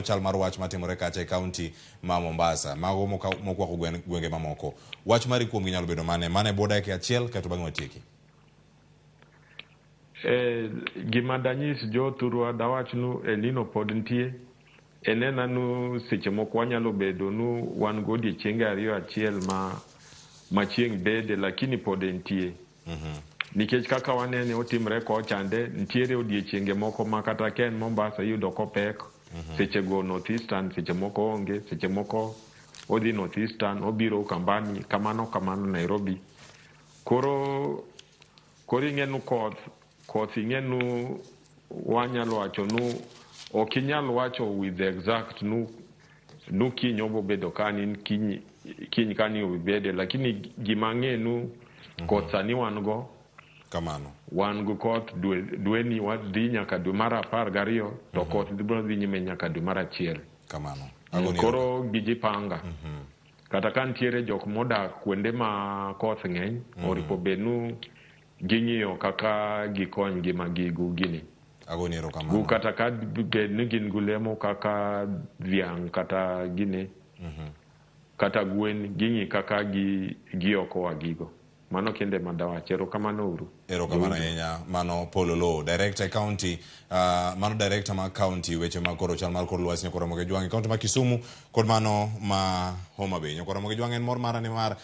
Chal mar wach matimore kacha e kaunti ma Mombasa, mago mokwako gwenge mamoko. Wach mari kuomgi nyalo bedo mane? Mane bwo dakika achiel kaeto bang'e watieki. E, gima danyis jothurwa dawach nu El Nino pod nitie. Enena nu seche moko wanyalo bedo nu wan go odiechienge ariyo achiel ma chieng' bede, lakini pod entie. Nikech kaka wanene otimre kochande, nitiere odiechienge moko ma kata ka en Mombasa iyudo kopek, seche go North Eastern seche moko onge, seche moko odhi North Eastern, obiro Ukambani, kamano kamano Nairobi. Koro ing'e nu koth ing'e nu wanyalo wacho nu ok inyal wacho with exact nu kiny obo bedo kani kiny kani obede, lakini gima ang'e nu koth sani wan go. Kamano. Wan go koth dwe dweni wadhi nyaka dwe mar 12 to koth biro dhi nyime nyaka dwe mar 1. Kamano. Koro gijipanga kata ka nitiere jok modak kuonde ma koth ng'eny, oripo bed nu ging'iyo kaka gikony ngima gi gini. Agoni erokamano. Gu kata ka bed ni gin gulemo kaka dhiang' kata gini kata gwen, ging'i kaka gi giokowa gigo. Mano kende ma dawach. Erokamano uru. Erokamano ahinya. Mano Paul Oloo, director e county, mano director ma county weche mag koro chal mar kor lwasi Nyakoro Ramogi Jwang' e county ma Kisumu kod mano ma Homa Bay. Nyakoro Ramogi Jwang' en mor mara nimar